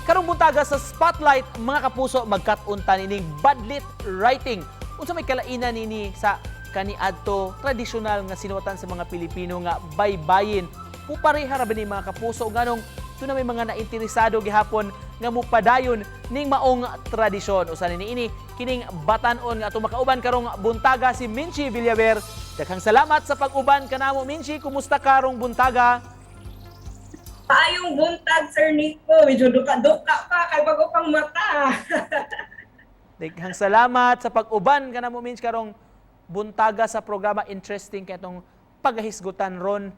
Karong buntaga sa Spotlight, mga kapuso, magkat-on ta nining badlit writing. Unsa may kalainan nini sa kaniadto tradisyonal nga sinuwatan sa mga Pilipino nga baybayin? Pupareha ra ba ni, mga kapuso, nganong tuna may mga nainteresado gihapon nga mupadayon ning maong tradisyon? Usa ni ini kining batan-on nga atong makauban karong buntaga, si Minchi Villaver. Daghang salamat sa pag-uban kanamo, Minchi. Kumusta karong buntaga? Maayong buntag, Sir Nico. Medyo duka-duka pa kay bago pang mata. Daghang salamat sa pag-uban kanamo, Minch, karong buntaga sa programa. Interesting kay atong pagahisgutan ron.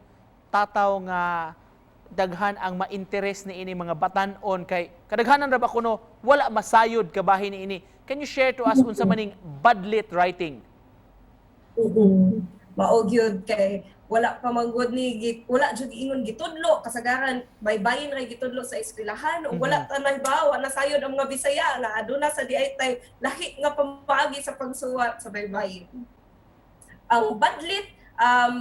Tataw nga daghan ang ma-interest ni ini mga batan-on kay kadaghanan ra ba kuno wala masayod kabahin ni ini. Can you share to us unsa maning badlit writing? Mao gyud kay wala pa man gud ni wala jud ingon gitudlo. Kasagaran baybayin ra gitudlo sa eskwelahan ug wala ta nahibaw, nasayod ang mga Bisaya nga aduna sa diay tay lahi nga pamaagi sa pagsuwat sa baybayin. Ang badlit,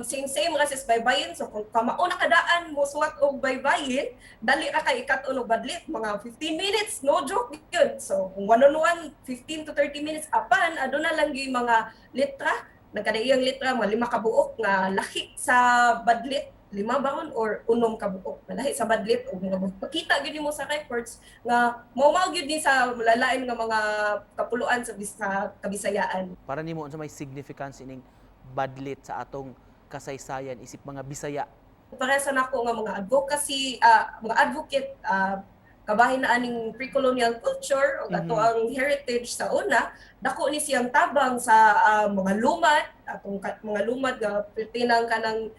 same same ra sa baybayin. So kung kamao na kadaan mo suwat og baybayin, dali ra kay ikat-on og badlit, mga 15 minutes, no joke yun. So kung one on one, 15 to 30 minutes. Apan aduna lang gyud mga letra, nagkadaiyang letra, mga lima ka buok nga lahi sa badlit, lima ba ron or unom ka buok nga lahi sa badlit, ug mga makita gyud nimo sa records nga mao mao gyud ni sa lalain nga mga kapuluan sa Kabisayaan. Para nimo, unsa may significance ining badlit sa atong kasaysayan isip mga Bisaya? Para sa nako nga mga advocacy, mga advocate kabahin na aning pre-colonial culture ug ato ang heritage sa una, dako ni siyang tabang sa mga lumad, atong mga lumad nga pertinang kanang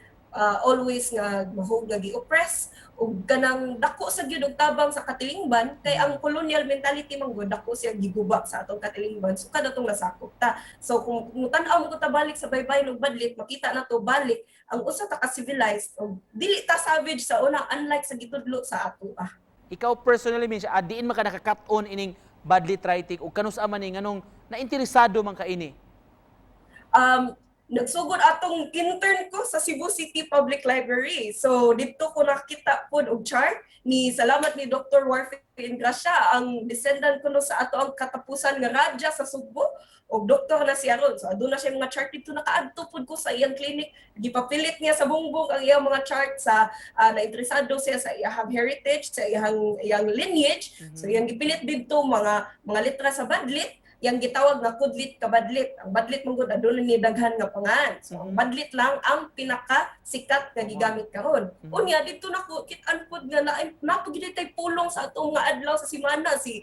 always nga mahog nga gi-oppress ug kanang dako sa gyud og tabang sa katilingban, kay ang colonial mentality man gud dako siya giguba sa atong katilingban. So kada atong nasakop ta. So kung mutan-aw mo ta balik sa baybayin ug badlit, makita na to balik ang usa ta ka civilized ug dili ta savage sa una, unlike sa gitudlo sa ato ah. Ikaw personally, Minch, diin man ka nakakat-on ining badlit writing ug kanus-a man ni, nganong nainteresado man ka ini? Nagsugod atong intern ko sa Cebu City Public Library. So didto ko nakita pod og chart ni, salamat ni Dr. Warfe Engracia, ang descendant kuno sa ato ang katapusan nga radya sa Sugbo og doktor na siya ron. So aduna siya mga chart didto, nakaadto pod ko sa iyang clinic. Gipapilit niya sa bungbong ang iyang mga chart sa nainteresado siya sa iyang heritage, sa iyang lineage. So iyang gipilit didto mga letra sa badlit, yang gitawag nga kudlit kabadlit. Ang badlit man gud aduna ni daghan nga pangan. So ang badlit lang ang pinaka sikat nga gigamit karon. Unya didto nako kit-an pod nga na napagid tay pulong sa atong nga adlaw sa simana, si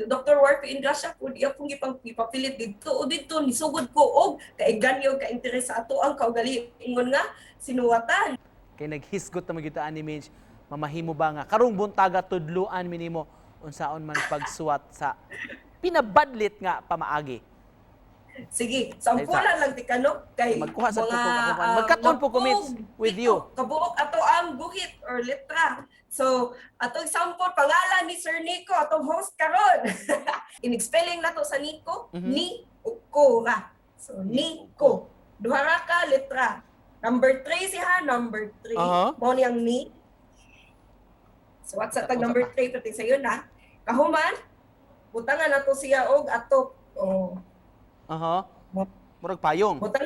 Dr. Warfe Engracia pud iya pong gipapilit didto, o didto nisugod ko og kaiganyo ka interes sa ato ang kaugalingon nga sinuwatan. Kay naghisgot na magyud ani, Minch, mamahimo ba nga karong buntaga tudluan minimo unsaon man pagsuwat sa pinabadlit nga pamaagi? Sige, sampulan lang tika no kay Magkuha sa mga, tukog ako man. Magkat-on po ko, Mitch, with you. Kabuok ato ang guhit or letra. So, atong example, pangalan ni Sir Nico, atong host karon. Inig-spelling nato sa Nico, ni ug ko ra. So, Nico. Duha ra ka letra. Number 3 siya, number 3. Mao niyang ni. So, what's sa tag Unsa number pa? 3 pati sayo na. Kahuman, butangan nato siya og atok. Oh. Murag payong. Butang,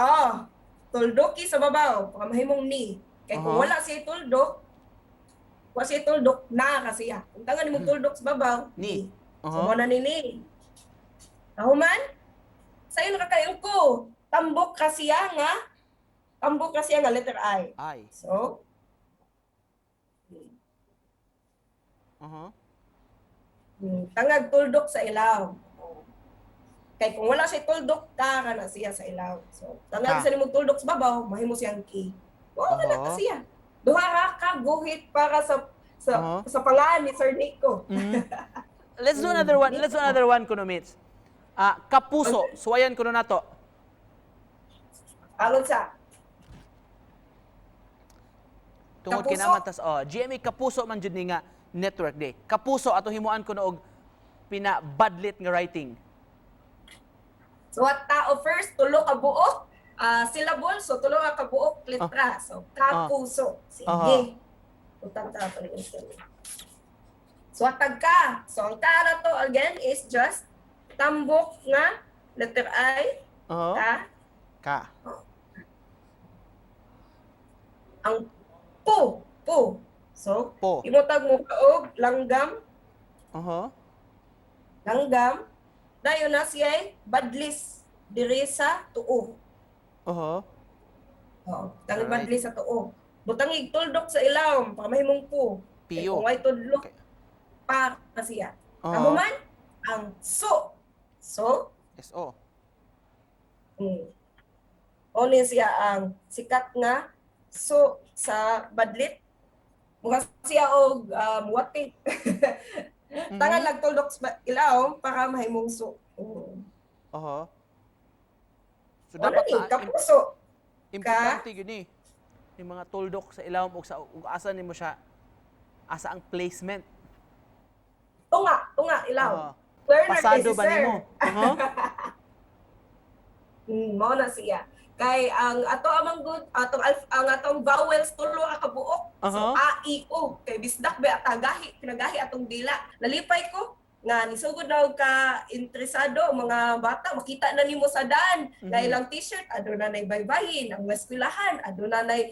oh, tuldoki sa babaw para mahimong ni. Kay kung wala siya tuldok, wala siya tuldok, na ka siya. Kung tangan nimo tuldok sa babaw, Ni. So mo na ni ni. Kahuman, sayo na kakayong ko. Tambok ka siya nga letter I. Ay. So, tangag tuldok sa ilaw. Kay kung wala siya tuldok, ka na siya sa ilaw. So, tangag Ka. sa nimong tuldok sa babaw, mahimo siyang K. Wala na ka siya. Duha ra ka guhit para sa sa pangalan ni Sir Nico. Let's do another one. Let's do another one kuno, Mitch. Ah, kapuso. Suwayan kuno nato. Alon sa Tungod Kapuso? kay naman tas, oh, GMA Kapuso man jud ni nga network day. Kapuso ato himuan kuno og pinabadlit nga writing. So what tao first, tulo ka buok syllable, so tulo ka kabuok letra. So kapuso. Sige. Utang ta pa rin. Suwatag ka. So ang ka na to again is just tambok nga letter I, ka. Ka. Ang po, po. So, Po. imutag mo ka og langgam, langgam. Dayon na siya badlis diri sa tuo. Oo, tang badlis sa tuo. Butangig tuldok sa ilawom para mahimong po. Kay Piyo. kung way tudlok pa siya. Amo man ang so. So, SO. Oni siya ang sikat nga so sa badlit. Mukha siya og wati. Tangan lang tuldok sa ilawom para mahimong so. So Ano dapat ni na kapuso. importante yun eh. Yung mga tuldok sa ilawom o sa ug asa nimo siya, asa ang placement. Tunga, tunga ilaw. Learner Pasado kay si ba sir. nimo? Mao na siya. Kay ang ato amang good atong alf, ang atong vowels tulo ra ka buok. So A I O kay bisdak ba atagahi pinagahi atong dila. Nalipay ko nga nisugod na og ka interesado ang mga bata, makita na nimo sa daan nga ilang t-shirt aduna nay baybayin ang eskwelahan, aduna nay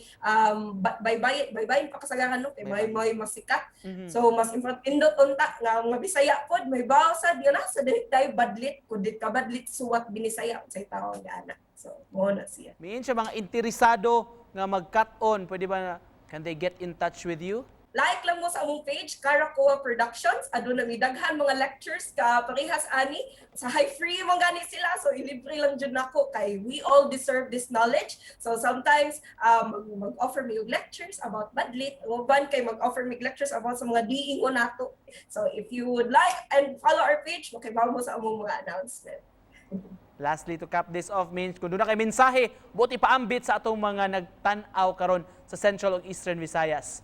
baybayin, baybayin pa kasagaran, no, kay may Baybayin. may masikat. So mas indot unta nga mga Bisaya pod may bawsad nga nasa dili tayo badlit kudit ka badlit suwat binisaya unsay tawag ana. So mo na siya. Miin siya mga interesado nga mag-cut on, pwede ba na, can they get in touch with you? Like lang mo sa among page, Karakoa Productions. Aduna mi daghan mga lectures ka parehas ani sa high free man gani sila, so ilibre lang jud nako kay we all deserve this knowledge. So sometimes mag-offer mi og lectures about badlit, ang uban kay mag-offer mi og lectures about sa mga diingon nato. So if you would like and follow our page, makibalo mo sa among mga announcement. Lastly, to cap this off, means kung doon na kay mensahe, buti paambit sa atong mga nagtan-aw karon sa Central ug Eastern Visayas.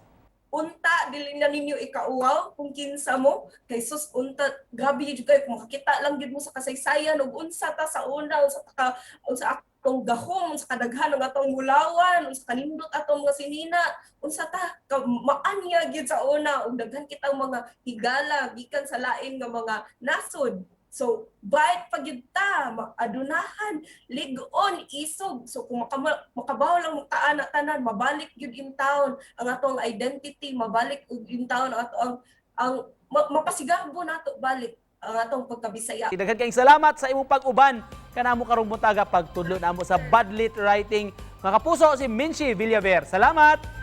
Unta dili na ninyo ikauwaw kung kinsa mo kay sus, unta grabe jud kay kung makakita lang gyud mo sa kasaysayan ug unsa ta sa una, unsa ta ka, unsa atong gahom, unsa kadaghan ang atong mulawan, unsa kanindot atong mga sinina, unsa ta ka, maanya gyud sa una ug daghan kitang mga higala gikan sa lain nga mga nasod. So bright pa gyud ta, adunahan, lig-on, isog. So kung makabaw lang mo taana tanan, mabalik gyud in town ang atong identity, mabalik og in town ang ato ang mapasigarbo nato balik ang atong pagkabisaya. Daghan kayong salamat sa imong pag-uban kanamo karong buntaga pagtudlo namo sa Badlit Writing. Mga kapuso, si Minchi Villaver. Salamat!